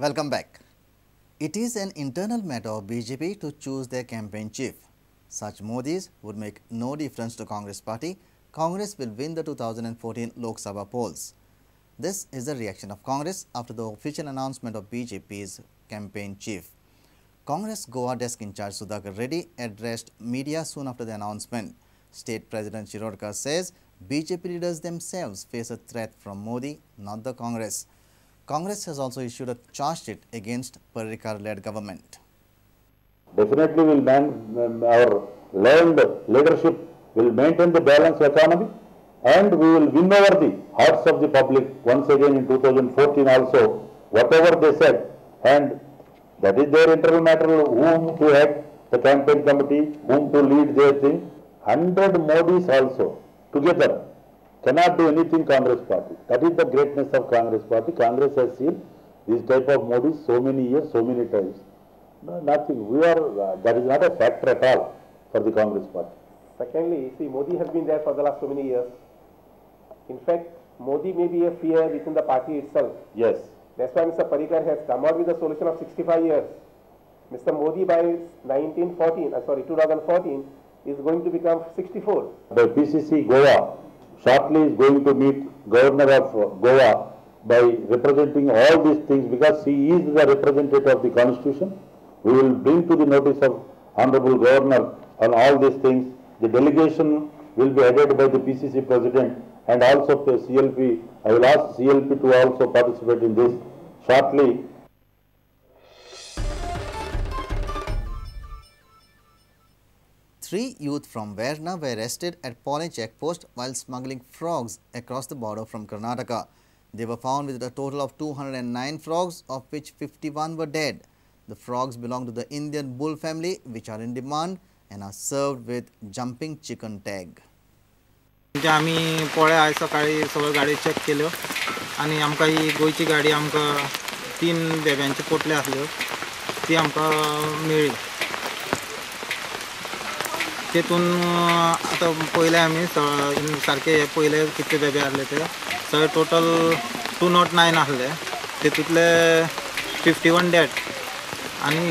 Welcome back. It is an internal matter of BJP to choose their campaign chief. Such Modis would make no difference to Congress party. Congress will win the 2014 Lok Sabha polls. This is the reaction of Congress after the official announcement of BJP's campaign chief. Congress Goa desk in charge Sudhakar Reddy addressed media soon after the announcement. State President Shirodkar says BJP leaders themselves face a threat from Modi, not the Congress. Congress has also issued a charge sheet against Parrikar-led government. Definitely will our learned leadership will maintain the balanced economy, and we will win over the hearts of the public once again in 2014 also, whatever they said, and that is their internal matter, whom to head the campaign committee, whom to lead their thing. 100 Modis also together cannot do anything Congress party. That is the greatness of Congress party. Congress has seen this type of Modis so many years, so many times. No, nothing. We are, that is not a factor at all for the Congress party. Secondly, see, Modi has been there for the last so many years. In fact, Modi may be a fear within the party itself. Yes. That's why Mr. Parrikar has come out with a solution of 65 years. Mr. Modi by 2014 is going to become 64. The PCC Goa shortly is going to meet Governor of Goa by representing all these things, because he is the representative of the Constitution. We will bring to the notice of Honorable Governor on all these things. The delegation will be headed by the PCC President and also the CLP. I will ask CLP to also participate in this shortly. Three youth from Verna were arrested at Pole checkpost while smuggling frogs across the border from Karnataka. They were found with a total of 209 frogs, of which 51 were dead. The frogs belong to the Indian bull family, which are in demand and are served with jumping chicken tag. आमी पोळे आयज सकाळी सगळ्यो गाडयो check केल्यो आनी आमकां ही गोंयची गाडी आमकां 3 बेब्यांचे पोटले आसल्यो ती आमकां मेळ्ळी. तेतून आतां पयले आमी सारके पयले कितले बेबे आसले ते सगळे टोटल 209 आसले, तेतूंतले 51 डेड आनी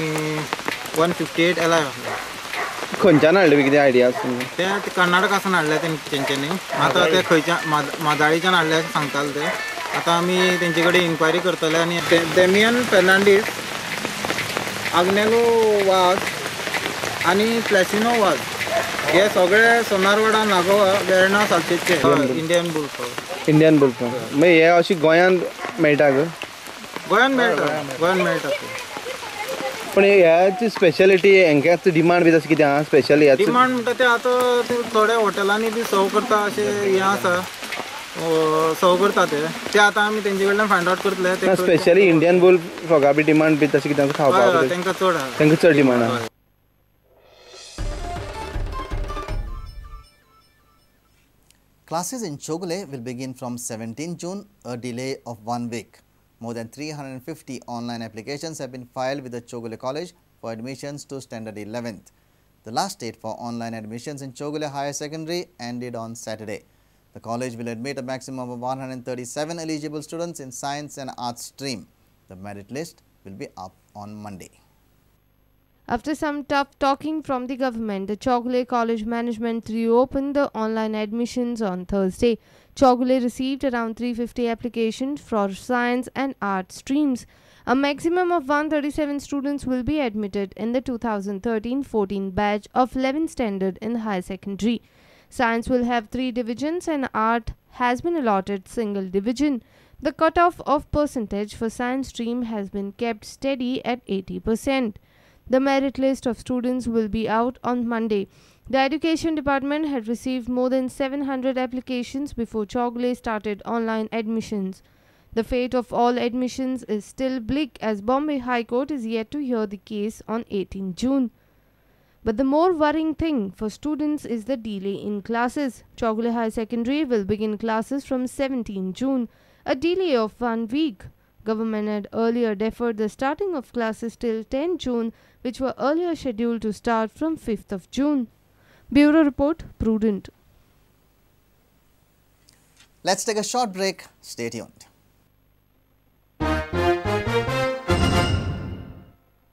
158 एलायव आसले. खंयच्यान हाडले कितें आयडिया आसा? ते कर्नाटकासान हाडले तेंच्यांनी. आतां ते खंयच्या मादाळीच्यान हाडले अशें सांगताले ते. आतां आमी तेंचे कडेन इन्क्वायरी करतले. आनी डेमियन फेर्नांडीस, आग्नेलो वाज आनी फ्लॅसिनो वाज हे सगळे सोनारवाडा, नागोवा, वेर्णा, सालसेचे Indian bullfrog. Indian bullfrog मागीर हे अशी गोंयांत मेळटा ग? गोंयांत मेळटा, गोंयांत मेळटा. पण ह्याची स्पेशालिटी हेंकाच डिमांड बी तशें कितें आहा स्पेशली? डिमांड म्हणटा ते आतां थोड्या हॉटेलांनी बी सर्व करता अशें हें आसा, सर्व करता ते आतां आमी तेंचे कडल्यान फायंड आवट करतले. स्पेशली इंडियन बुल फ्रॉगा बी डिमांड बी तशें कितें खावपाक तेंकां चड आहा, तेंकां चड डिमांड आहा. Classes in Chowgule will begin from 17 June, a delay of 1 week. More than 350 online applications have been filed with the Chowgule College for admissions to Standard 11th. The last date for online admissions in Chowgule Higher Secondary ended on Saturday. The college will admit a maximum of 137 eligible students in science and arts stream. The merit list will be up on Monday. After some tough talking from the government, the Chowgule College management reopened the online admissions on Thursday. Chowgule received around 350 applications for science and art streams. A maximum of 137 students will be admitted in the 2013-14 batch of 11th standard in high secondary. Science will have 3 divisions and art has been allotted single division. The cutoff of percentage for science stream has been kept steady at 80%. The merit list of students will be out on Monday. The education department had received more than 700 applications before Chowgule started online admissions. The fate of all admissions is still bleak as Bombay High Court is yet to hear the case on 18 June. But the more worrying thing for students is the delay in classes. Chowgule High Secondary will begin classes from 17 June, a delay of 1 week. Government had earlier deferred the starting of classes till 10 June, which were earlier scheduled to start from 5th of June. Bureau Report, Prudent. Let's take a short break. Stay tuned.